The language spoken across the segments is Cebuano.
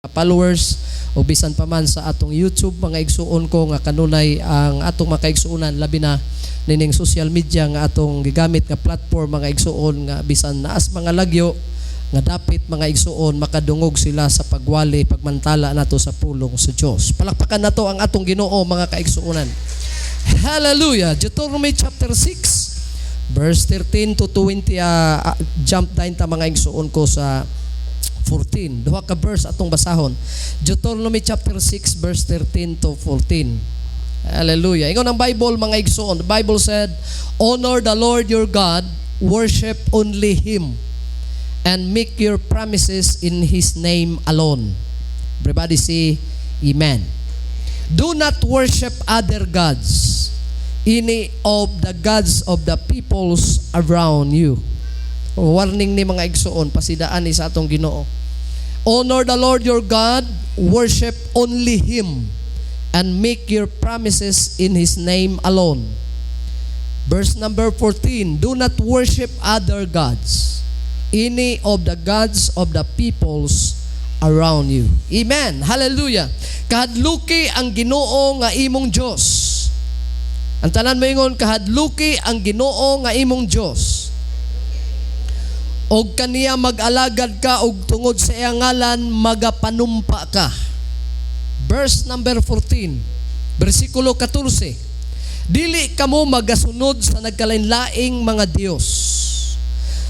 Followers o bisan pa man sa atong YouTube, mga igsuon ko, nga kanunay ang atong mga kaigsuonan, labi na nining social media nga atong gigamit nga platform, mga igsuon, nga bisan naas mga lagyo nga dapit, mga igsuon, makadungog sila sa pagwali, pagmantala nato sa pulong sa Dios. Palakpakan nato ang atong Ginoo, mga kaigsuonan. Hallelujah. Deuteronomy chapter 6 verse 13 to 20. Jump down ta, mga igsuon ko, sa 14. Duha ka verse atong basahon. Deuteronomy chapter 6 verse 13 to 14. Hallelujah. Ingon ang Bible, mga igsuon. The Bible said, "Honor the Lord your God, worship only Him, and make your promises in His name alone." Everybody say, "Amen." "Do not worship other gods, any of the gods of the peoples around you." Warning ni, mga igsuon, pasidaan ni sa atong Ginoo. "Honor the Lord your God, worship only Him, and make your promises in His name alone." Verse number 14, "Do not worship other gods, any of the gods of the peoples around you." Amen. Hallelujah. Kahadluki ang Ginoo nga imong Dios. Ang tanan moingon, "Kahadluki ang Ginoo nga imong Dios. Og kaniya mag-alagad ka og tungod sa iyang ngalan magapanumpa ka." Verse number 14, versikulo 14. "Dili kamo magasunod sa nagkalainlaing mga Dios,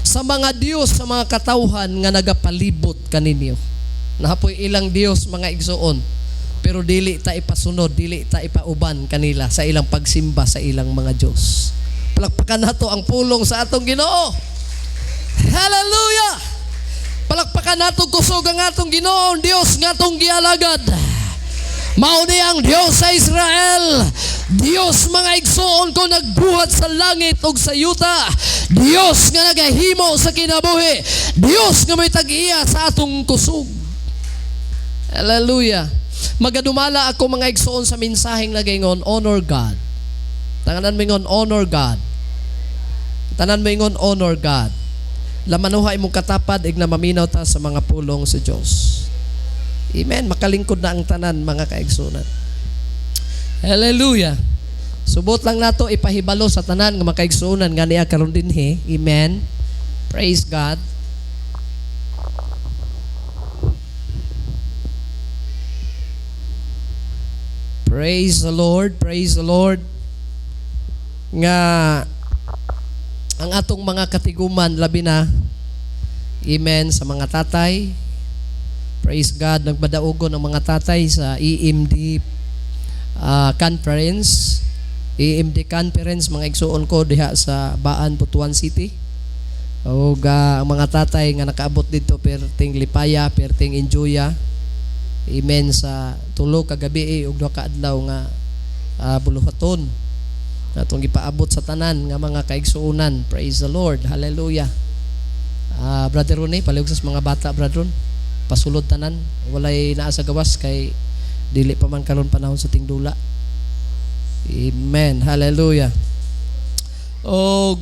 sa mga Dios sa mga katawhan nga nagapalibot kaninyo." Naa poy ilang Dios, mga igsuon. Pero dili ta ipasunod, dili ta ipauban kanila sa ilang pagsimba sa ilang mga Dios. Palakpakan nato ang pulong sa atong Ginoo. Hallelujah! Palakpakan nato kusog ang atong Ginoong Dios nga atong gialagad. Mao ni ang Dios sa Israel. Dios, mga igsuon ko, nagbuhat sa langit ug sa yuta. Dios nga nagahimo sa kinabuhi. Dios nga may tag-iya sa atong kusog. Hallelujah. Magadumala ako, mga igsuon, sa mensaheng nagaingon, "Honor God." Tanan moingon, "Honor God." Tanan moingon, "Honor God." Lamanuha imong katapad igna maminaw ta sa mga pulong sa Dios. Amen. Makalingkod na ang tanan, mga kaigsunan. Hallelujah. Subot lang nato ipahibalo sa tanan nga makaigsunan nga niya karon dinhi. Amen. Praise God. Praise the Lord, praise the Lord. Nga ang atong mga katiguman, labi na, amen, sa mga tatay. Praise God, nagbadaugon ang mga tatay sa EMD conference. EMD conference, mga igsuon ko, diha sa Baan, Butuan City. Og ang mga tatay nga nakaabot dito perting lipaya, perting enjoya. Amen, sa 3 ka gabi ug 2 ka adlaw nga buluhaton. Atong gipaabot sa tanan nga mga kaigsuonan. Praise the Lord. Hallelujah. Brother Ronnie, palihog sa mga bata, Brother Ron. Pasulod tanan. Walay naa sa gawas kay dili pa man karon panahon sa tingdula. Amen. Hallelujah. Og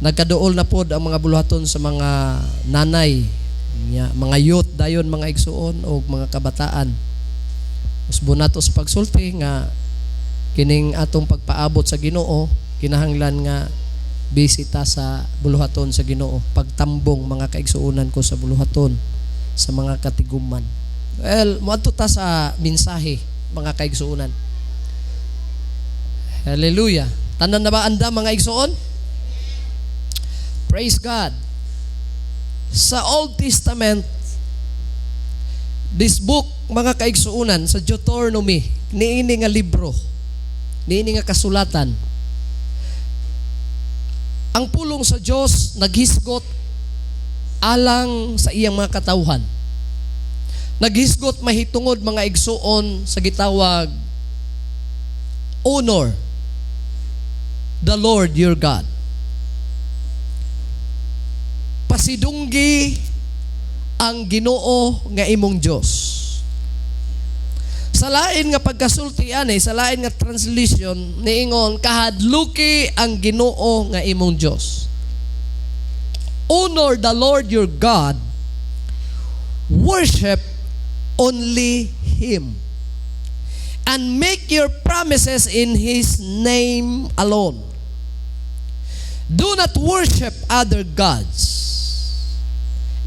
nagkaduol na pod ang mga buluhaton sa mga nanay, nya, mga youth dayon, mga igsuon, og mga kabataan. Usbon nato sa pagsulti nga kining atong pagpaabot sa Ginoo kinahanglan nga bisita sa buluhaton sa Ginoo, pagtambong, mga kaigsuonan ko, sa buluhaton sa mga katiguman. Well, moadto ta sa mensahe, mga kaigsuonan. Hallelujah. Tanan na ba anda, mga igsuon? Praise God. Sa Old Testament, this book, mga kaigsuonan, sa Deuteronomy, niini nga libro, niini nga kasulatan, ang pulong sa Dios naghisgot alang sa iyang mga katawhan. Naghisgot mahitungod, mga igsuon, sa gitawag "Honor the Lord your God." Pasidunggi ang Ginoo nga imong Dios. Sa lain nga pagkasulti ani, sa lain nga translation, niingon, "Kahadluki ang Ginoo nga imong Dios." "Honor the Lord your God." Worship only Him and make your promises in His name alone. Do not worship other gods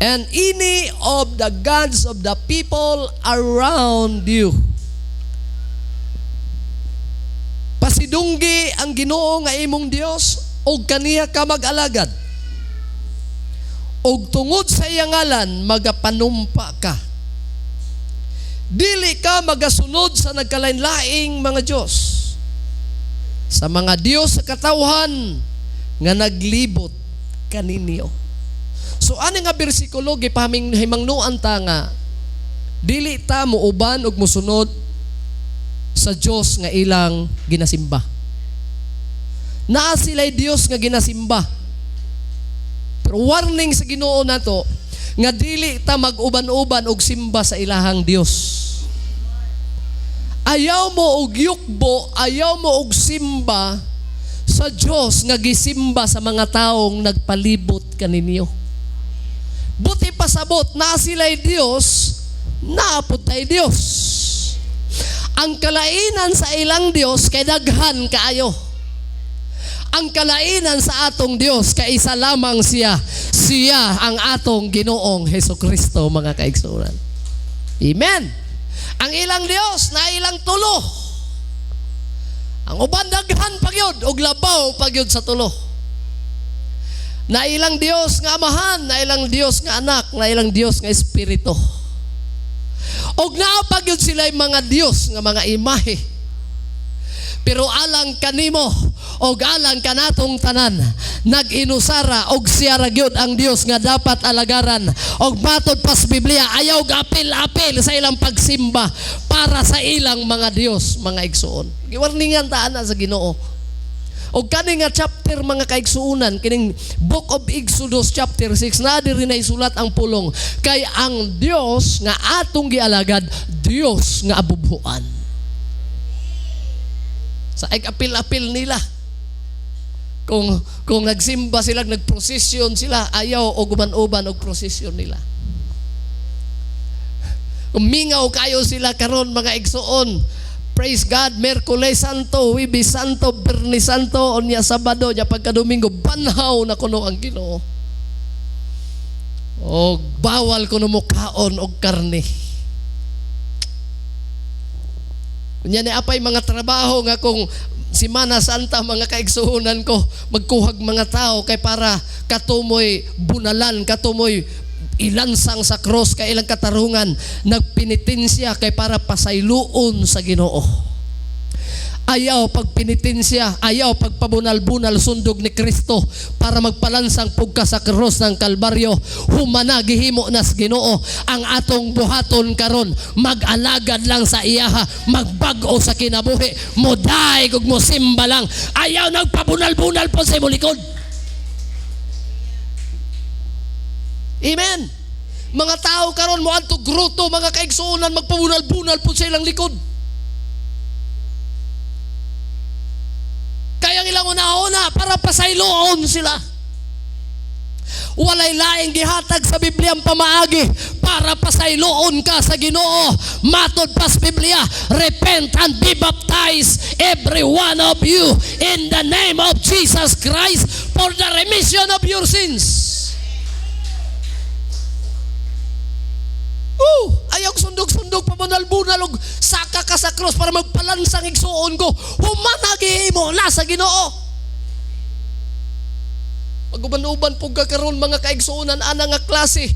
and any of the gods of the people around you. Pasidunggi ang Ginoo nga imong Dios ug kaniya ka mag-alagad. Ug tungod sa iyang ngalan magapanumpa ka. Dili ka magasunod sa nagkalain-laing mga Diyos, sa mga Diyos sa katawhan nga naglibot kaninyo. So ani nga bersikulo, gipaming himangnuan ta nga dili ta muuban ug musunod sa Dios nga ilang ginasimba. Naa sila'y Dios nga ginasimba. Pero warning sa Ginoo nato nga dili ta mag-uban-uban og simba sa ilahang Dios. Ayaw mo og yukbo, ayaw mo og simba sa Dios nga gisimba sa mga taong nagpalibot kaninyo. Buti pasabot na sila'y Dios, naa pod tay Dios. Ang kalainan sa ilang Dios kay daghan kaayo. Ang kalainan sa atong Dios kay isa lamang siya. Siya ang atong Ginoong Heso Kristo, mga kaigsuonan. Amen. Ang ilang Dios na ilang tulo. Ang uban daghan pagyud og labaw pagyud sa tulo. Na ilang Dios nga Amahan, na ilang Dios nga Anak, na ilang Dios nga Espiritu. Og naa pagyud sila mga Dios nga mga imahe. Pero alang kanimo og alang kanatong tanan, nag-inusara og siya ra gyud ang Dios nga dapat alagaran. Og matod pas Biblia, ayaw apil-apil sa ilang pagsimba para sa ilang mga Dios, mga igsuon. Giwarningan ta ana sa Ginoo. Og kani nga chapter, mga kaigsuonan, kining Book of Exodus chapter 6, na diri na isulat ang pulong kay ang Dios nga atong gialagad, Dios nga abubuan. Sa apil-apil nila. Kung nagsimba sila, nagprosesyon sila, ayaw og uban-uban og prosesyon nila. Kung mingaw kayo sila karon, mga igsuon, praise God, Miyerkules Santo, Huwebes Santo, Biyernes Santo, unya Sabado, unya pagka-Domingo, banhaw na kuno ang Ginoo. Og bawal kuno mo kaon og karne. Unya ni apay mga trabaho nga kung Simana Santa, mga kaigsuonan ko, magkuhag mga tao kay para katumoy bunalan, katumoy ilansang sa cross kay ilang katarungan, nagpenitensya kay para pasayloon sa Ginoo. Ayaw pagpenitensya, ayaw pagpabunal-bunal sundog ni Kristo para magpalansang pugka sa krus ng Kalbaryo. Humana gihimo nas Ginoo ang atong buhaton karon, mag-alagad lang sa iyaha, magbag-o sa kinabuhi, modaig ug mosimba lang. Ayaw nagpabunal-bunal po sa imong likod. Amen. Mga tao karon moadto gruto, mga kaigsuonan, magpabunal-bunal po sa ilang likod. Kaya ang ilang una-una para pasayloon sila. Walay laing gihatag sa Biblia ang pamaagi para pasayloon ka sa Ginoo. Matod pas Biblia, repent and be baptized every one of you in the name of Jesus Christ for the remission of your sins. Oh, ayaw sundog-sundog pabunal-bunal og saka ka sa cross para magpalansang igsuon ko. Humanagi mo na sa Ginoo. Maguban-uban pug ka karon, mga kaigsuonan, ana nga klase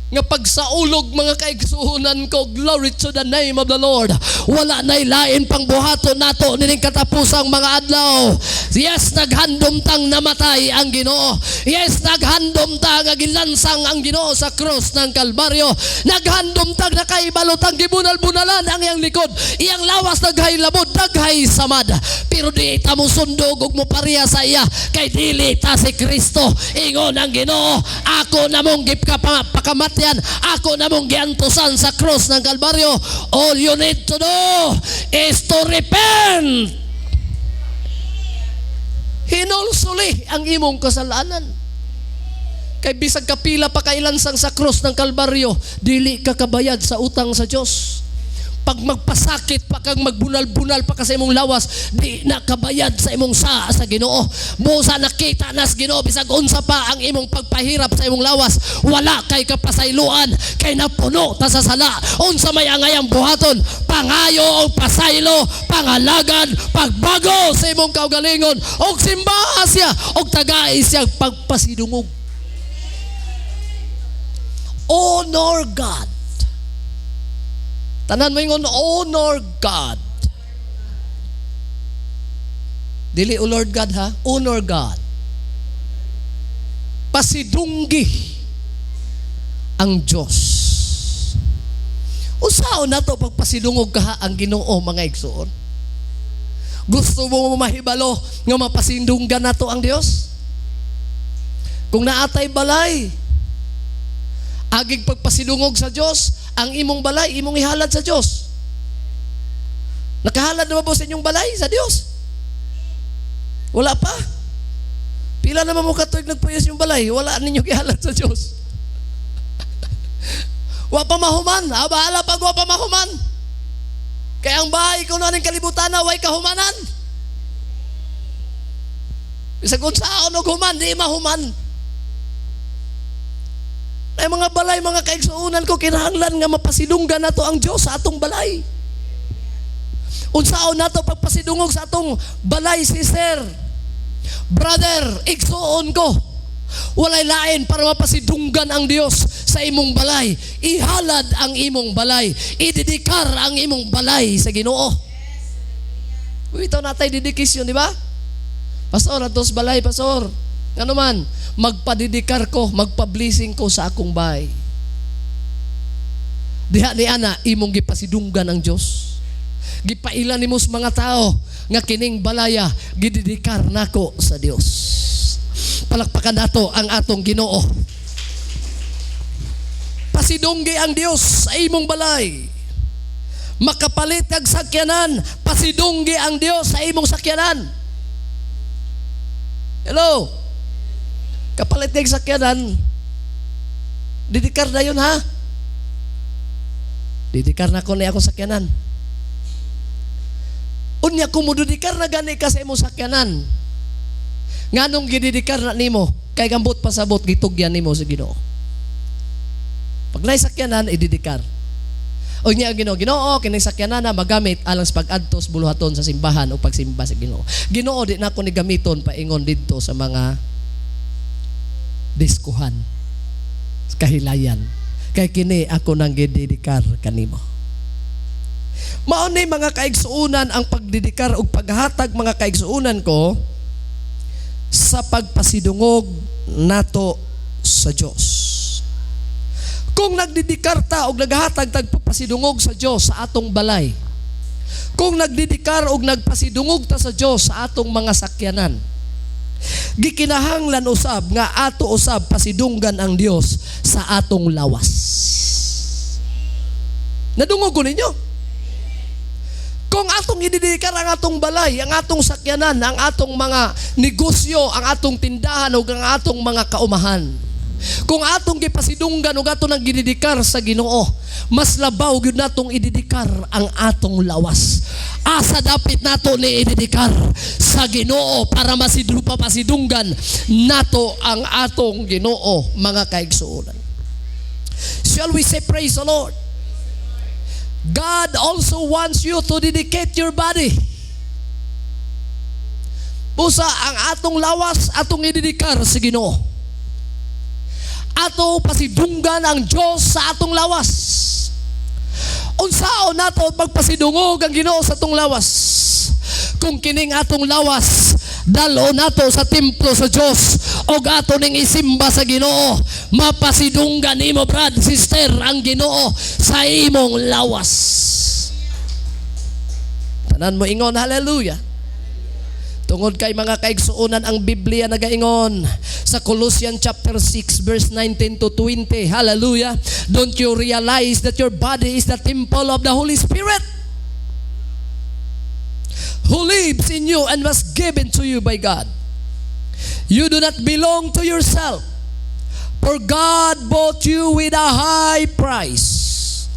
nga pagsaulog, mga kaigsuonan ko, glory to the name of the Lord. Wala na'y lain pang buhaton nato nining katapusang mga adlaw. Yes, naghandom tang namatay ang Ginoo. Yes, naghandom ta nga gilansang ang Ginoo sa cross ng Kalbaryo. Naghandom tang nakaibalo tang gibunal-bunalan ang iyang likod. Iyang lawas naghay labod, naghay samad. Pero di ta mo sundog ug mopareha sa iya kay dili ta si Kristo. Ingon ang Ginoo, ako namong gipakamatyan, ako namong giantusan sa cross ng Kalbaryo. All you need to do is to repent. Hinulsuli ang imong kasalanan. Kay bisag kapila pa ka ilansang sa krus ng Kalbaryo, dili ka kabayad sa utang sa Dios. Pag magpasakit pa kang magbunal-bunal pa ka sa imong lawas, di na kabayad sa imong sa Ginoo. Busa nakita nas Ginoo bisag unsa pa ang imong pagpahirap sa imong lawas, wala kay kapasayloan kay napuno ta sa sala. Unsa may angayang buhaton? Pangayo og pasaylo, pangalagad, pagbago sa imong kaugalingon og simbaha siya og tagai siya pagpasidungog. Honor God. Tanan mo ingon, "Honor God." Dili o Lord God ha, honor God. Pasidunggi ang Diyos. Unsaon nato pagpasidungog kaha ang Ginoo, mga igsoon? Gusto mo mahibalo nga mapasindunggan nato ang Dios? Kung naatay balay, agig pagpasidungog sa Dios, ang imong balay, imong ihalad sa Dios. Nakahalad na ba sa inyong balay sa Dios? Wala pa. Pila naman mo katuig nagpuyos yung balay, wala ninyo gihalad sa Dios. Wa pa mahuman, ha, bahala pag wa pa mahuman. Kaya ang bahay ko na kalibutan na way kahumanan. Bisag unsaon og human, di mahuman. Ay mga balay, mga kaigsuonan ko, kinahanglan nga mapasidunggan nato ang Dios sa atong balay. Unsaon nato pagpasidungog sa atong balay, sister? Brother, igsuon ko. Walay lain para mapasidunggan ang Dios sa imong balay. Ihalad ang imong balay. Idedikar ang imong balay sa Ginoo. Ito natay dedication, di ba? "Pastor, atos balay, Pastor." Ano man, magpadedikar ko, magpa-blessing ko sa akong bahay. Diha ni ana, imong gipasidunggan ang Dios. Gipaila nimo sa mga tao nga kining balaya gidedikar nako sa Dios. Palakpakan nato ang atong Ginoo. Pasidunggi ang Dios sa imong balay. Makapalit kag sakyanan, pasidunggi ang Dios sa imong sakyanan. Hello? Kapalit kag sakyanan, didikar na yun ha. "Didikar na ko ni akong sakyanan." Unya kung mudidikar na gani ka sa imong sakyanan, nganong gididikar na nimo? Kay gambot pasabot gitugyan nimo sa Ginoo. Pag naay sakyanan, ididikar. O niya ang Ginoo, "Ginoo, kining sakyanan na magamit alang sa pag-adtos buluhaton sa simbahan o pagsimba sa Ginoo. Ginoo, di na ako ni gamiton paingon didto sa mga diskuhan, kahilayan. Kay kini ako nang gidedikar kanimo." Mao ni, mga kaigsuonan, ang pagdedikar og paghatag, mga kaigsuonan ko, sa pagpasidungog nato sa Dios. Kung nagdedikar ta og naghatag tag pagpasidungog sa Dios sa atong balay, kung nagdedikar og nagpasidungog ta sa Dios sa atong mga sakyanan, gikinahanglan usab nga ato usab pasidunggan ang Dios sa atong lawas. Nadungog ko ninyo? Kung atong idedikar ang atong balay, ang atong sakyanan, ang atong mga negosyo, ang atong tindahan ug ang atong mga kaumahan, kung atong gipasidunggan ug ato nang gidedikar sa Ginoo, mas labaw gyud natong idedikar ang atong lawas. Asa dapit nato ni idedikar? Sa Ginoo, para masidru pasidunggan nato ang atong Ginoo, mga kaigsuonan. Shall we say praise the Lord? God also wants you to dedicate your body. Busa ang atong lawas atong idedikar sa Ginoo. Ato pasidunggan ang Diyos sa atong lawas. Unsaon nato pagpasidungog ang Ginoo sa atong lawas? Kung kining atong lawas dalo nato sa templo sa Dios og ato ning isimba sa Ginoo, mapasidunggan nimo, brad, sister, ang Ginoo sa imong lawas. Tanan mo ingon, "Hallelujah." Tungod kay, mga kaigsuonan, ang Biblia nagaingon sa Colossians chapter 6 verse 19 to 20. Hallelujah. "Don't you realize that your body is the temple of the Holy Spirit who lives in you and was given to you by God? You do not belong to yourself. For God bought you with a high price.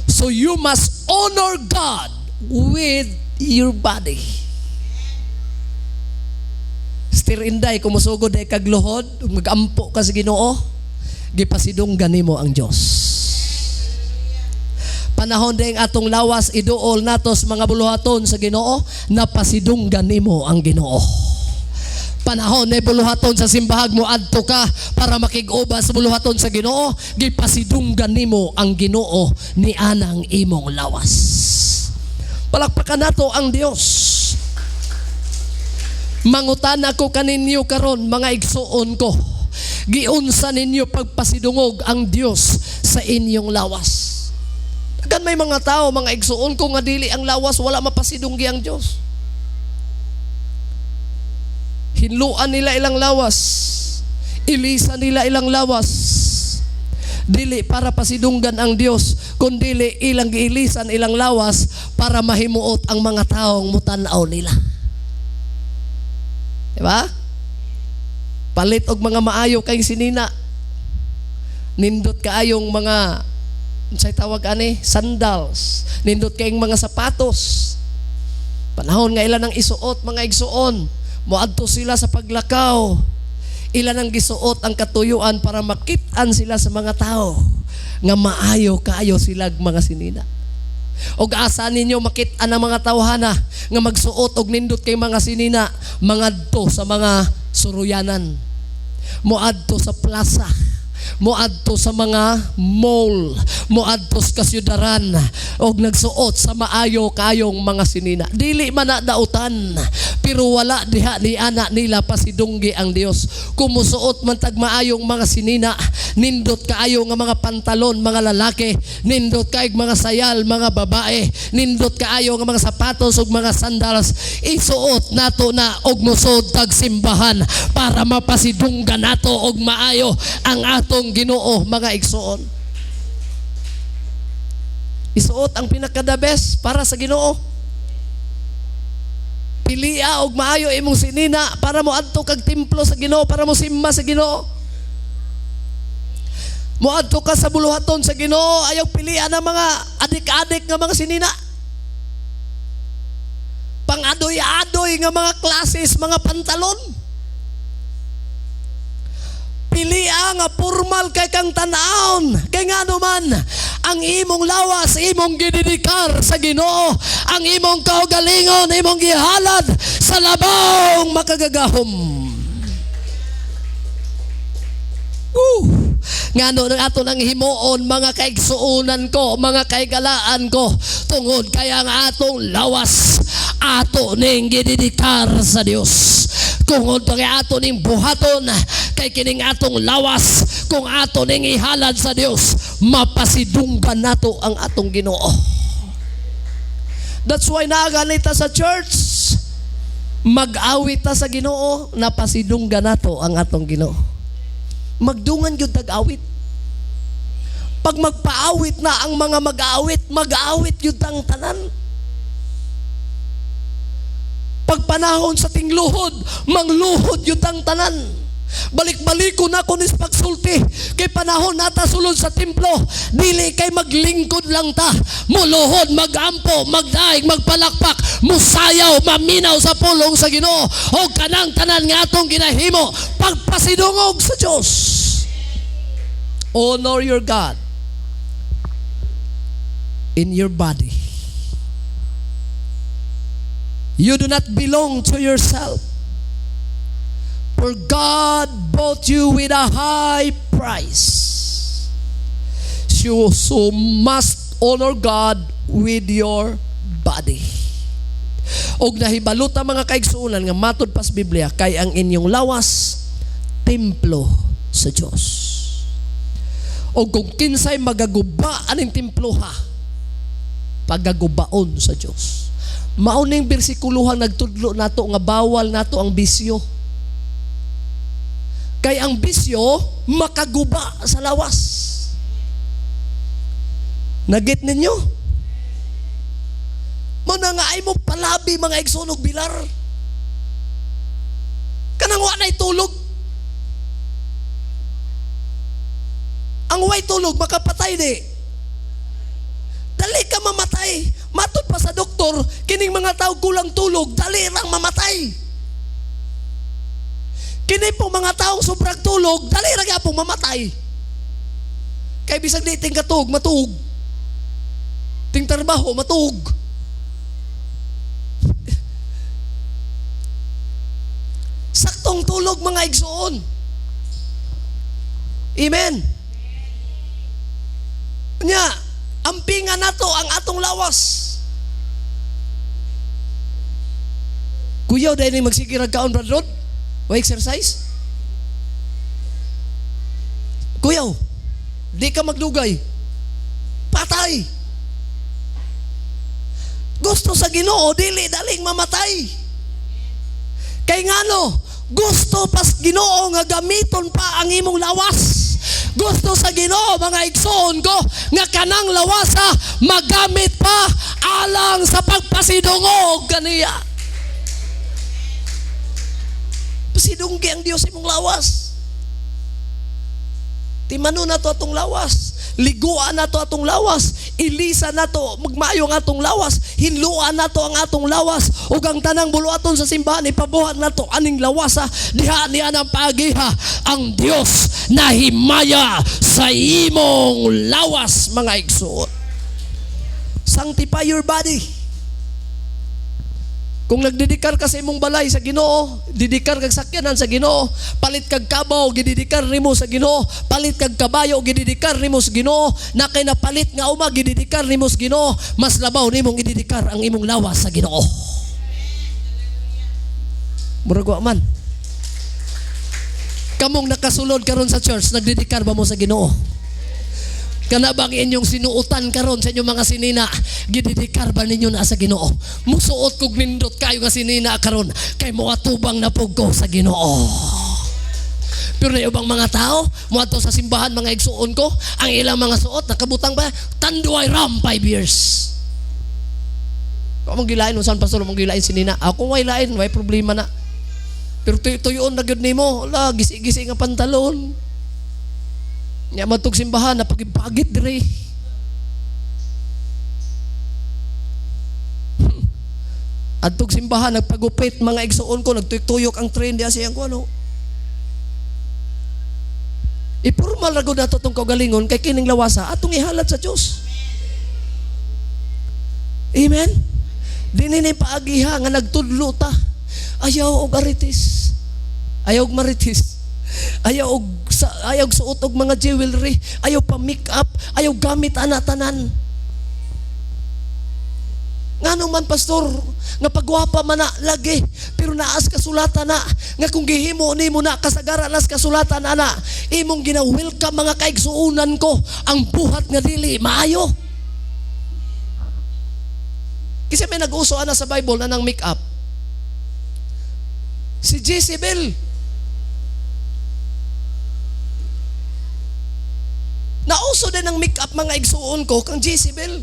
So you must honor God with your body. Sister Inday, kung musugod ay kag luhod, magampo ka sa Ginoo, gipasidunggan nimo ang Dios. Panahon ding atong lawas iduol nato sa mga buluhaton sa Ginoo, napasidunggan nimo ang Ginoo. Panahon na buluhaton sa simbahag, mo adto ka para makig-uba sa buluhaton sa Ginoo, gipasidunggan nimo ang Ginoo ni anang imong lawas. Palakpakan nato ang Dios. Mangutan ako kaninyo karon, mga igsuon ko. Giunsa ninyo pagpasidungog ang Dios sa inyong lawas? Daghan may mga tao, mga igsuon ko, nga dili ang lawas, wala mapasidunggi ang Dios. Hinluan nila ilang lawas. Ilisa nila ilang lawas. Dili para pasidunggan ang Dios, kundili ilang giilisan ilang lawas para mahimuot ang mga taong mutanaw nila. Diba? Palit og mga maayo kay sinina. Nindot kaayong mga, unsay tawag ani, sandals. Nindot kayong mga sapatos. Panahon nga ilan ang isuot, mga igsuon, moadto sila sa paglakaw. Ilan ang gisuot ang katuyuan para makit-an sila sa mga tao nga maayo kaayo sila mga sinina. Og asa ninyo makit-an ang mga tawhana nga magsuot og nindot kay mga sinina? Mangadto sa mga suruyanan. Moadto sa plaza, moadto sa mga mall, moadto sa kasyudaran og nagsuot sa maayo kayong mga sinina. Dili man na dautan, pero wala diha ni ana nila pasidunggi ang Dios. Kung musuot man tag maayong mga sinina, nindot kaayo nga mga pantalon mga lalaki, nindot kaayog mga sayal mga babae, nindot kaayo nga mga sapatos ug mga sandals, isuot nato na og musod tag simbahan para mapasidunggan nato og maayo ang atong Ginoo, mga igsuon. Isuot ang pinaka the best para sa Ginoo. Pilia og maayo imong sinina para mo adto kag templo sa Ginoo, para mo simba sa Ginoo. Moadto ka sa buluhaton sa Ginoo, ayaw pilian ang mga adik-adik nga mga sinina. Pang-adoy-adoy nga mga klases, mga pantalon. Pilia nga formal kay kang tan-awon. Kay ngano man, ang imong lawas imong gidedikar sa Ginoo, ang imong kaugalingon imong gihalad sa labawng makagagahom. Woo! Ngano nang ato nang himuon, mga kaigsuonan ko, mga kaigalaan ko, tungod kay ang atong lawas ato ning gidedikar sa Dios. Tungod kay ato ning buhaton, kay kining atong lawas kung ato ning ihalad sa Dios, mapasidunggan nato ang atong Ginoo. That's why naa ta sa church, mag-awit ta sa Ginoo, napasidunggan nato ang atong Ginoo. Magdungan gyud tag awit. Pag magpaawit na ang mga mag-aawit, mag-aawit gyud ang tanan. Pag panahon sa tingluhod, mangluhod gyud ang tanan. Balik-baliko na ko nis pagsulti kay panahon nata sulod sa templo, dili kay maglingkod lang ta, muluhod, magampo, magdaig, magpalakpak, musayaw, maminaw sa pulong sa Ginoo, o kanang tanan nga atong ginahimo pagpasidungog sa Dios. Honor your God in your body. You do not belong to yourself. For God bought you with a high price. You so must honor God with your body. Og nahibalot ang mga kaigsuonan nga matod pas Biblia, kay ang inyong lawas templo sa Dios. Og kung kinsay magaguba aning temploha, pagagubaon sa Dios. Mao ning bersikuluhang nagtudlo nato nga bawal nato ang bisyo. Kay ang bisyo makaguba sa lawas. Nagit ninyo? Mo na nga ay mo palabi, mga igsoon, og bilar. Kanang wa na'y tulog. Ang way tulog makapatay di. Dali ka mamatay. Matod pa sa doktor, kining mga tao kulang tulog, dali rang mamatay. Kini pong mga taong sobrang tulog, dali ra gyapon mamatay. Kay bisag di ting katug, matuog. Ting trabaho, matuog. Saktong tulog, mga igsoon. Amen. Nya, ampingan nato ang atong lawas. Kuyaw dahil ni magsigirag kaon, Brad Rod? O exercise? Kuyaw, di ka magdugay. Patay. Gusto sa Ginoo, dili daling mamatay. Kay ngano, gusto pas Ginoo nga gamiton pa ang imong lawas. Gusto sa Ginoo, mga igsoon ko, nga kanang lawasa magamit pa alang sa pagpasidungog kaniya. Pasidunggi ang Dios imong lawas. Timano na to atong lawas. Liguan na to atong lawas. Ilisa na to, magmayo ang atong lawas. Hinluan na to ang atong lawas. Ug ang tanang buluaton sa simbahan, ipabuhat na to aning lawasa. Diha niya ng pagiha ang Dios na himaya sa imong lawas, mga igsoon. Sanctify your body. Kung nagdedikar ka sa imong balay sa Ginoo, didikar kag sakyanan sa Ginoo, palit kag kabaw, gididikar nimo sa Ginoo, palit kag kabayo, gididikar nimo sa Ginoo, na kay napalit nga uma, gididikar nimo sa Ginoo, mas labaw nimong ididikar ang imong lawas sa Ginoo. Murag wa man. Kamong nakasulod karon sa church, nagdedikar ba mo sa Ginoo? Kana bang inyong sinuotan karon sa inyong mga sinina, gididikar ba ninyo na sa Ginoo? Musuot kog nindot kayo nga sinina karon kay moatubang na pug ko sa Ginoo. Pero na ubang mga tao moadto sa simbahan, mga igsuon ko, ang ilang mga suot nakabutang ba Tanduay Rum 5 years. Kung mong gilain unsan, pastor, mong gilain sinina, ako way lain, way problema na. Pero tuyoon na gyud nimo, la gisi-gisi nga pantalon. Nya matug simbahan na pagibagit dire. Adtog simbahan nagpagupit, mga igsuon ko, nagtuyok-tuyok ang train diha siyang kuno. Ipurmal ra gud nato tong kaugalingon kay kining lawasa atong ihalat sa Dios. Amen. Dinhi ni paagiha nga nagtudlo ta. Ayaw og aritis. Ayaw og maritis. Ayaw og sa, ayaw og suot og mga jewelry, ayaw pa make up, ayaw gamit ana tanan. Ngano man, pastor, nga pagwapa man na lagi, pero naas kasulatan na nga kung gihimo nimo na kasagaran nas kasulatan ana, imong gina-welcome, mga kaigsuonan ko, ang buhat nga dili maayo. Kasi may nag-uso ana sa Bible na ng make up. Si Jezebel. Nauso din ang make-up, mga igsuon ko, kang Jezebel.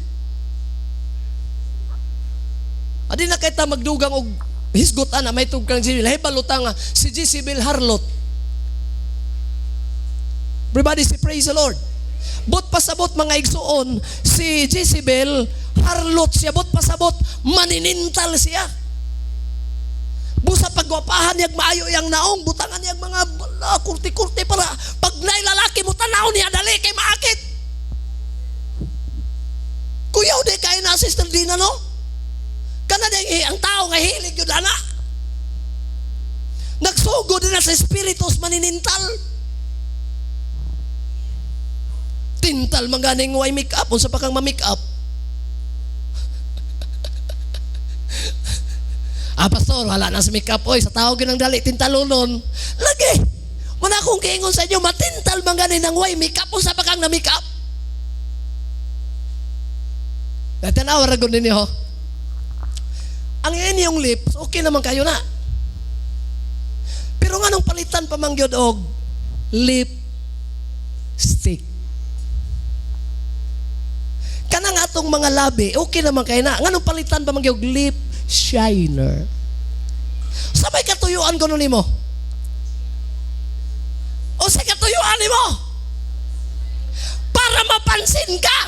Adi na kita magdugang og hisgot ana may tug kang Jezebel. Hay baluta nga si Jezebel harlot. Everybody say praise the Lord. But pasabot, mga igsuon, si Jezebel harlot siya, but pasabot maninintal siya. Busa pagwapahan niyag maayo yang naong, butangan niyag mga kurti-kurti para pag nailalaki mo tanaw niya dali kay maakit. Kuyaw di kay na Sister Dina, no? Kana di ang tao nga hilig yun ana. Nagsugo din na sa espiritus maninintal. Tintal man ganing way make up, unsa pa kang ma-make up? Ah, pastor, wala na sa make up. Oy, sa tao ginang dali, tintalulon. Lagi! Muna akong kiingon sa inyo, matintal man ganin ang way make up, unsa pa kang na-make up? Tanawa ra gud ninyo. Ang inyong lips, okay naman kayo na. Pero nganong palitan pa man gyud og lipstick? Kanang atong mga labi, okay naman kayo na. Nganong palitan pa man gyud og lip shiner? Sabay katuyuan ko nimo. O sa katuyuan nimo? Para mapansin ka.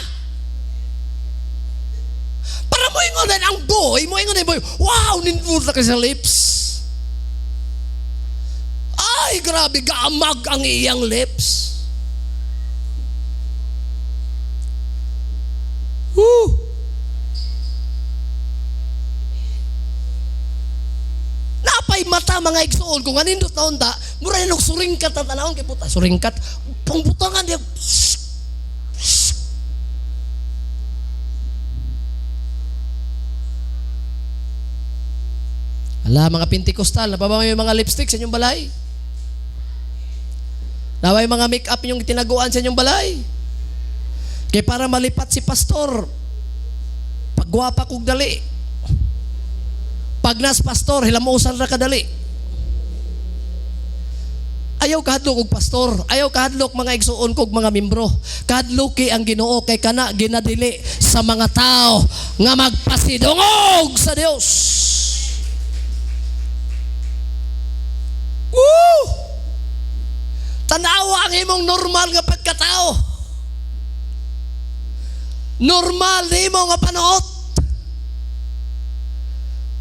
Para mo ingonan ang boy, mo ingonan boy, wow, nindot na kay sa lips. Ay, grabe, gaamag ang iyang lips. Woo! Napay mata mga igsoon kung anindot na unta, mura nilog suringkat na tanawon kay puta, suringkat, pangbutangan niya. Ala, mga Pentecostal, napaba may mga lipstick sa inyong balay? Naway mga make-up inyong tinaguan sa inyong balay? Kay para malipat si pastor, pagwapa kog dali. Pag nas pastor, hilamusan ra kadali. Ayaw kahadlok og pastor, ayaw kahadlok mga igsuon kog mga membro. Kahadloki ang Ginoo kay kana ginadili sa mga tao nga magpasidungog sa Dios. Woo! Tanawa ang imong normal nga pagkatao. Normal nimo nga panuot.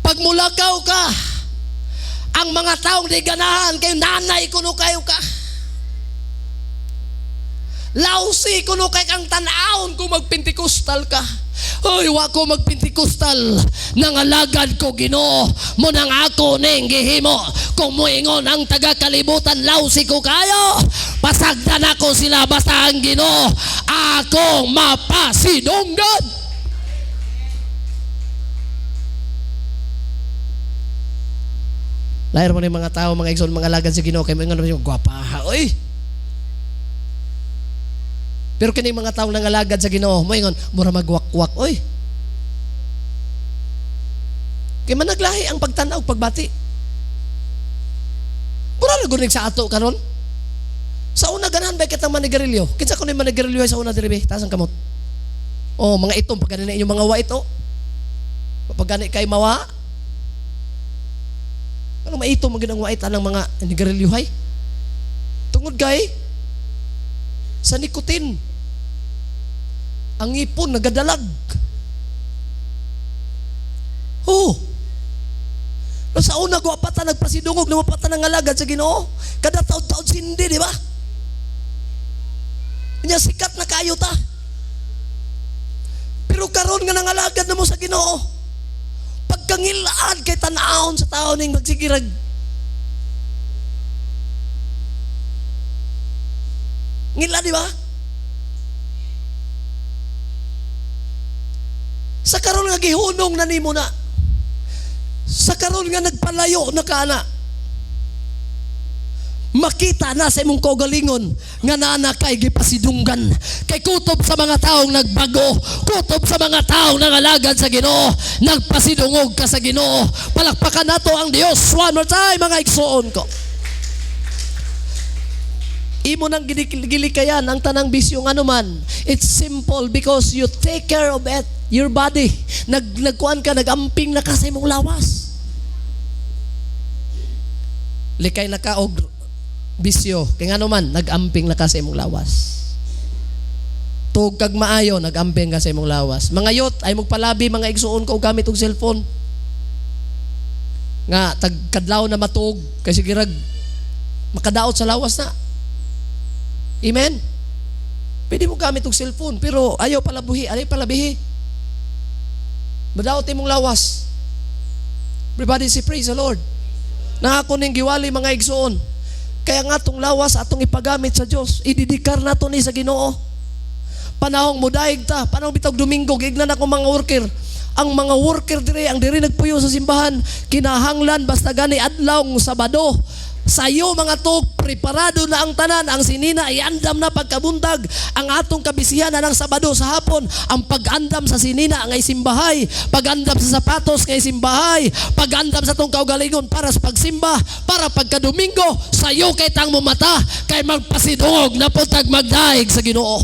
Pag mulakaw ka, ang mga taong di ganahan kay nanay kuno kayo ka. Lausi kuno kay kang tan-awon kung magpentikostal ka. Oy, wa ko magpentikostal. Nangalagad ko Ginoo, mo nang ako ning gihimo. Kung muingon ang taga-kalibutan, lausi ko kayo. Pasagdan ako sila basta ang Ginoo akong mapasidunggan. Lahir mo ni mga tao, mga igsoon, mga alagad sa Ginoo, kay moingon naman yung gwapaha, oy. Pero kini mga taong nangalagad sa Ginoo, moingon, mura magwakwak, oy. Kay managlahi ang pagtan-aw, pagbati. Mura na gunig sa ato karon. Sa una ganahan ba kitang manigarilyo? Kinsa kuno manigarilyo sa una diri be? Taas ang kamot. Oh, mga itom pag ganina inyong mga wa ito. Pag gani kay mawa. Ano maitom man gid ang wait anang mga nigarilyohay? Tungod kay sa nikotin. Ang ngipon nagadalag. Oh. No, sa una wa pa ta nagpasidungog, wa pa ta nangalagad sa Ginoo. Kada taod-taod sindi, di ba? Nya sikat na kayo ta. Pero karon nga nangalagad na mo sa Ginoo, pagkangilaan kay tan-awon sa tao ning magsigirag. Ngila, di ba? Sa karon nga gihunong na nimo na. Sa karon nga nagpalayo na ka na. Makita na sa imong kaugalingon nga naa kay gipasidunggan. Kay kutob sa mga taong nagbago, kutob sa mga taong nangalagad sa Ginoo, nagpasidungog ka sa Ginoo. Palakpakan nato ang Dios one more time mga igsoon ko. Imo nang gilikayan ang tanang bisyo nga anuman. It's simple because you take care of it, your body. Nagkuan ka, nagamping na ka sa imong lawas. Likay na ka og bisyo, kay ngano man nagamping na ka sa imong lawas. Tuog kag maayo, nagamping ka sa imong lawas. Mga yot ay magpalabi mga igsuon ko og gamit og cellphone. Nga tag kadlaw na matuog kay sige rag makadaot sa lawas na. Amen. Pwede mo gamit og cellphone pero ayaw palabuhi, ayaw palabihi. Madaot imong lawas. Everybody say praise the Lord. Na ako ning giwali mga igsuon. Kaya nga atong lawas atong ipagamit sa Dios, ididikar nato ni sa Ginoo. Panahong mudaig ta, panahong bitog Domingo, giignan ako mga worker. Ang mga worker dire, ang dire nagpuyo sa simbahan, kinahanglan basta gani adlaw Sabado. Sayo mga tug, preparado na ang tanan, ang sinina iandam na pagkabuntag, ang atong kabisihan na ng Sabado sa hapon, ang pag-andam sa sinina ngay simbahay, pag-andam sa sapatos ngay simbahay, pag-andam sa atong kaugalingon para sa pagsimba, para pagka-Domingo, sayo kay tang mumata, kay magpasidungog na putag magdaig sa Ginoo.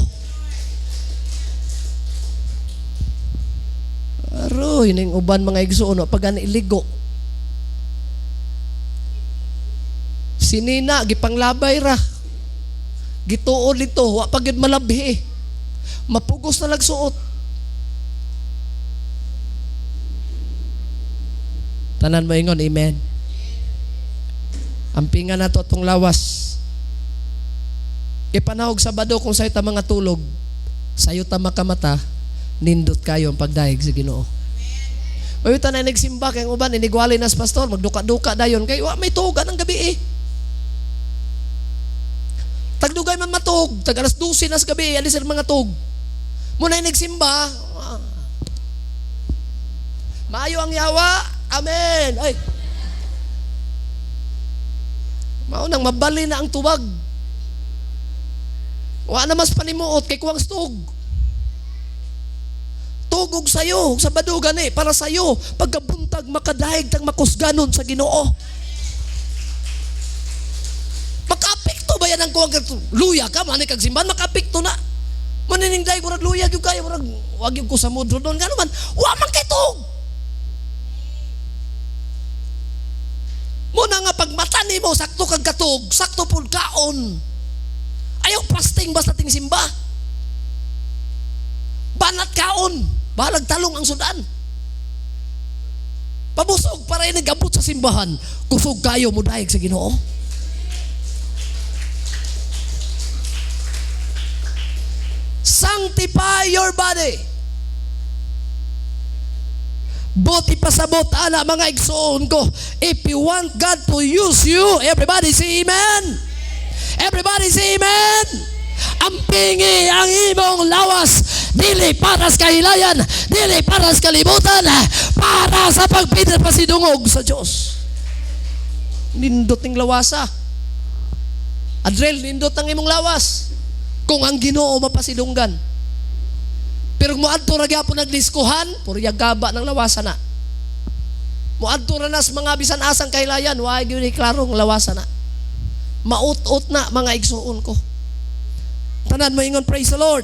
Aroy, ning uban mga igsoon, pag iligo. Sinina, gipanglabay ra. Gituon nito, wa pa gyud malabhi. Mapugos na lagsuot. Tanan mo ingon, amen. Ampingan nato atong lawas. Ipanahog Sabado kung sayo ta mga tulog, sayo ta makamata, nindot kayo ang pagdayeg sa Ginoo. Uy, tanay nagsimba kay ang uban inigwali nas pastor, magduka-duka dayon kay wa may tugan ang gabi eh. Tagdugay man matug, tag alas 12 nas gabi, ali sila mga tug. Muna nagsimba, maayo ang yawa. Amen. Ay. Mao nang mabali na ang tubag. Wa na mas panimuot kay kuwang stog. Tugog sayo, sa badugan eh, para sayo, pagkabuntag makadahig tang makusganon sa Ginoo. Makaapekto ba yan ang kuwang luya ka, manik kag simbahan, makaapekto na. Maniningday, murag luya, gyud kayo, murag wag gyud ko sa mudro doon. Gano man, wa man kay tug. Muna nga pagmata nimo, sakto kag katug, sakto pud kaon. Ayaw fasting basta ting simba. Banat kaon, balag talong ang sudan. Pabusog para inigabot sa simbahan, kusog kayo mudayeg sa Ginoo. Sanctify your body. Buti pasabot ana mga igsoon ko. If you want God to use you, everybody say amen. Everybody say amen. Ampingi ang imong lawas, dili para sa kahilayan, dili para sa kalibutan, para sa pagpinapasidungog sa Dios. Nindot ning lawasa. Adrel, nindot ang imong lawas. Kung ang Ginoo mapasidunggan. Pero moadto ra gyapon nagdiskuhan, puro gaba ng lawasa na. Moadto ra nas mga bisan asang kahilayan, wa gyud ni klarong lawasa na. Maut-ut na mga igsuon ko. Tanan moingon, praise the Lord.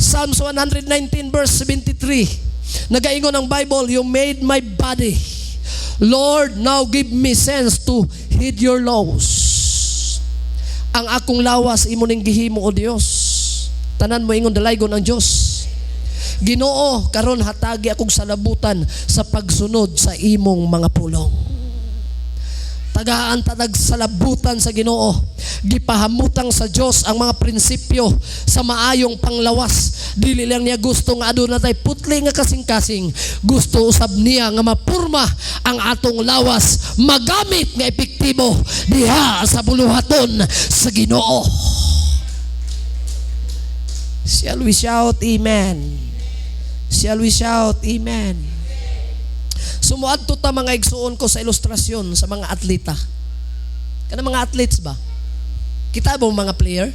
Psalms 119 verse 73. Nagaingon ang Bible, you made my body. Lord, now give me sense to heed your laws. Ang akong lawas imo ning gihimo o Dios. Tanan moingon, dalaygon ang Dios. Ginoo, karon hatagi akong salabutan sa pagsunod sa imong mga pulong. Tagaan tatag salabutan sa Ginoo. Gipahamutang sa Dios ang mga prinsipyo sa maayong panglawas. Dili lang niya gusto nga aduna tay putli nga kasing-kasing. Gusto usab niya nga mapurma ang atong lawas, magamit nga epektibo diha sa buluhaton sa Ginoo. Shall we shout amen? Shall we shout amen? Sumuadto ta mga igsuon ko sa ilustrasyon sa mga atleta. Kanang mga athletes ba? Kita ba mga player?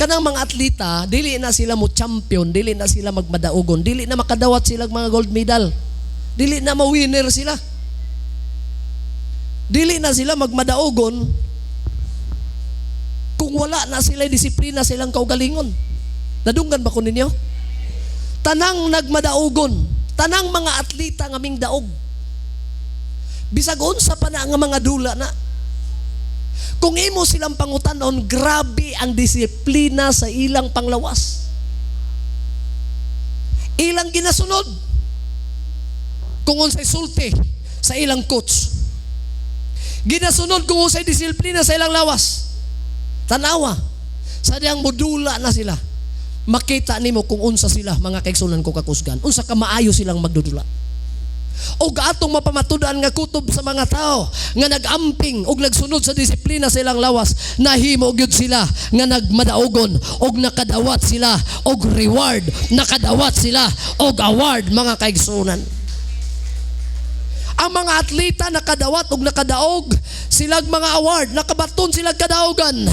Kanang mga atleta, dili na sila mo champion, dili na sila magmadaugon, dili na makadawat sila mga gold medal. Dili na ma-winner sila. Dili na sila magmadaugon kung wala na sila disiplina silang kaugalingon. Nadunggan ba ko ninyo? Tanang nagmadaugon, tanang mga atleta nga ming daog. Bisag unsa pa na nga mga dula na. Kung imo silang pangutanon, grabe ang disiplina sa ilang panglawas. Ilang ginasunod. Kung unsay sulti sa ilang coach. Ginasunod kung unsay disiplina sa ilang lawas. Tanawa, sa diyang modula na sila. Makita nimo kung unsa sila mga kaigsunan ko kakusgan. Unsa ka maayo silang magdudula. Og atong mapamatudan nga kutob sa mga tao nga nag-amping og nagsunod sa disiplina sa ilang lawas, nahimo gyud sila nga nagmadaugon og nakadawat sila og reward, nakadawat sila og award mga kaigsunan. Ang mga atleta nakadawat og nakadaog silag mga award, nakabaton silag kadaugan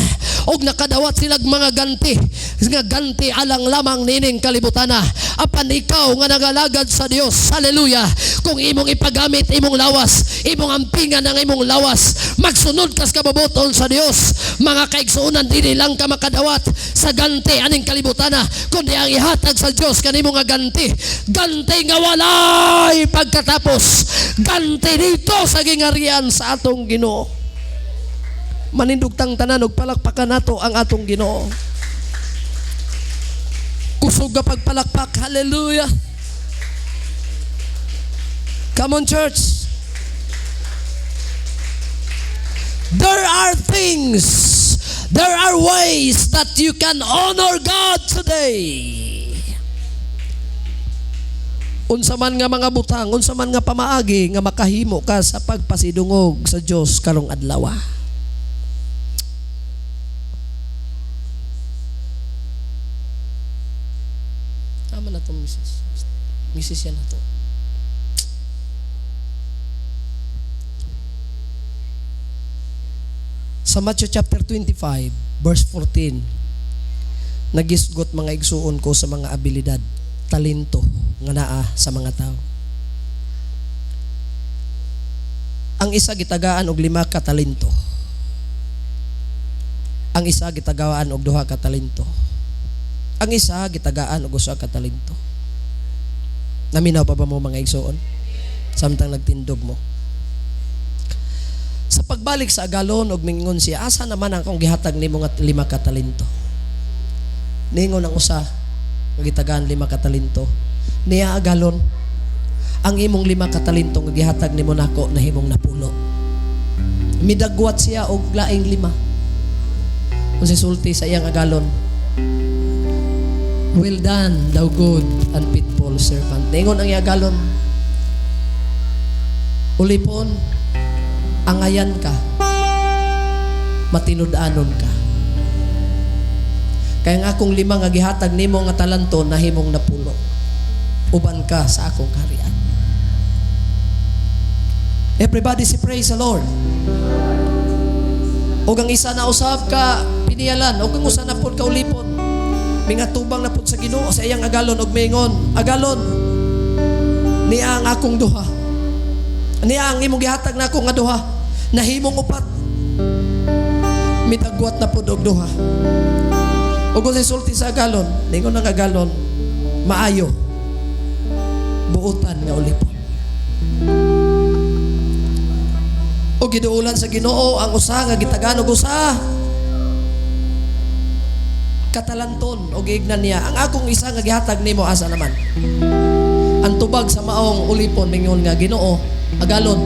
og nakadawat silag mga ganti, nga ganti alang lamang nining kalibutana. Apan ikaw nga nagalagad sa Dios, hallelujah, kung imong ipagamit imong lawas, imong ampingan ang imong lawas, magsunod kas kababoton sa Dios, mga kaigsuonan, dili lang ka makadawat sa ganti aning kalibutana, kundi ang ihatag sa Dios kanimo nga ganti, ganti nga walay pagkatapos, ganti dito sa gingarian sa atong Ginoo. Manindog tang tanan og palakpakan nato ang atong Ginoo. Kusog nga pagpalakpak. Hallelujah. Come on, church. There are things, there are ways that you can honor God today. Unsa man nga mga butang, unsa man nga pamaagi nga makahimo ka sa pagpasidungog sa Dios karong adlaw. Tama na to, Mrs. Mrs. yan na to. Sa Matthew chapter 25, verse 14, nagisgot mga igsuon ko sa mga abilidad, talento nga naa sa mga tao. Ang isa gitagaan og 5 ka talento. Ang isa gitagaan og 2 ka talento. Ang isa gitagaan og 1 ka talento. Naminaw pa ba mo mga igsuon? Samtang nagtindog mo. Sa pagbalik sa agalon og mingon siya, asa naman ang akong gihatag nimo nga 5 ka talento? Ningon ang usa nga gitagaan 5 ka talento. Niya agalon, ang imong 5 ka talento nga gihatag nimo nako nahimong napulo. Midagwat siya og laing 5. Kung sulti sa iyang agalon, well done, thou good and faithful servant. Ningon ang iyang agalon, ulipon, angayan ka, matinud-anon ka. Kaya ang akong 5 nga gihatag nimo nga talento nahimong napulo. Uban ka sa akong kaharian. Everybody say praise the Lord. Og ang isa na usab ka piniyalan, og ang usa na pod ka ulipon. Mingatubang na pod sa Ginoo sa iyang agalon og mingon, agalon, niya ang akong duha. Niya ang imong gihatag nako nga duha, nahimong 4. Mitagwat na pod og duha. Ug kung sulti sa agalon, ningon ang agalon, maayo, buotan nga ulipon. O giduulan sa Ginoo ang usa nga gitagan og usa katalanton o giignan niya ang akong isa nga gihatag nimo asa naman. Ang tubag sa maong ulipon mingon nga Ginoo, agalon,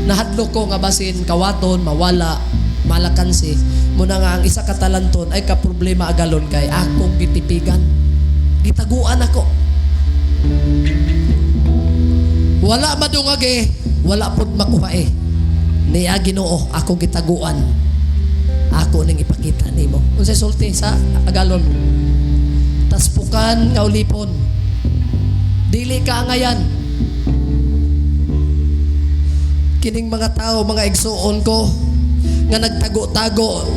nahadlok ko nga basin kawaton mawala malakansi muna nga ang isa ka talanton ay ka problema agalon kay akong gitipigan, gitaguan ako. Wala madungag wala pud makuha Niya Ginoo, ako gitaguan. Ako ning ipakita nimo. Unsay sulti sa agalon? Taspukan nga ulipon. Dili ka angayan. Kining mga tao, mga igsuon ko nga nagtago-tago,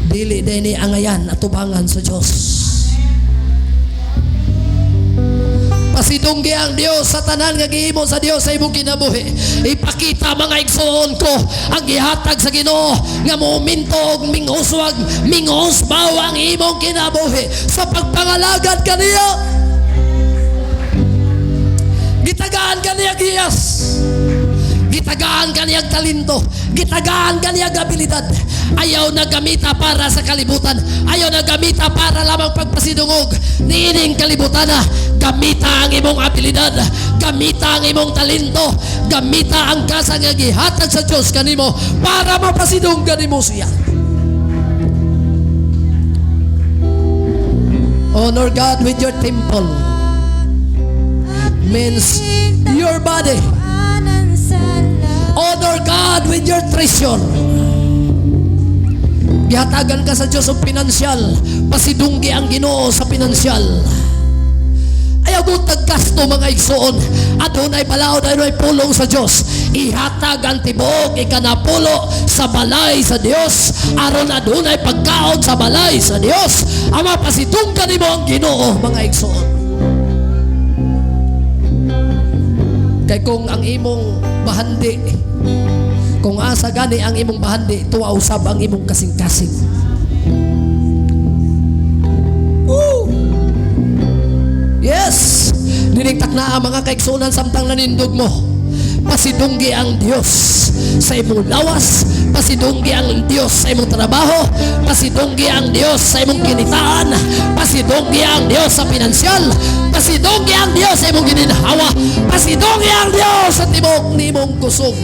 dili dinhi angayan atubangan sa Dios. Pasidunggi ang Dios sa tanan nga gihimo sa Dios sa imong kinabuhi. Ipakita mga igsuon ko ang gihatag sa Ginoo nga mominto og minguswag, mingusbaw ang imong kinabuhi sa pagpangalagad kaniya. Gitagaan kaniya giyas. Gitagaan kaniya talento, gitagaan kaniya abilidad. Ayaw na gamita para sa kalibutan, ayaw na gamita para lamang pagpasidungog niining kalibutan. Gamita ang imong abilidad, gamita ang imong talento, gamita ang gasa nga gihatag sa Dios kanimo para mapasidunggan nimo siya. Honor God with your temple means your body. Honor God with your treasure. Gihatagan ka sa Dios og pinansyal, pasidunggi ang Ginoo sa pinansyal. Ayaw gutag gasto mga igsoon. Adunay balaod, adunay pulong sa Dios. Ihatag ang tibuok ikanapulo sa balay sa Dios aron adunay pagkaon sa balay sa Dios. Ama, pasidunggan nimo ang Ginoo mga igsoon. Kay kung ang imong bahandi, kung asa gani ang imong bahandi, tuwa usab ang imong kasing-kasing. Woo! Yes! Dinigtak na ang mga kaiksunan samtang nanindog mo. Pasidunggi ang Dios sa imong lawas, pasidunggi ang Dios sa imong trabaho, pasidunggi ang Dios sa imong kinitaan, pasidunggi ang Dios sa pinansyal, pasidunggi ang Dios sa imong gininhawa, pasidunggi ang Dios sa tibok nimong kusog.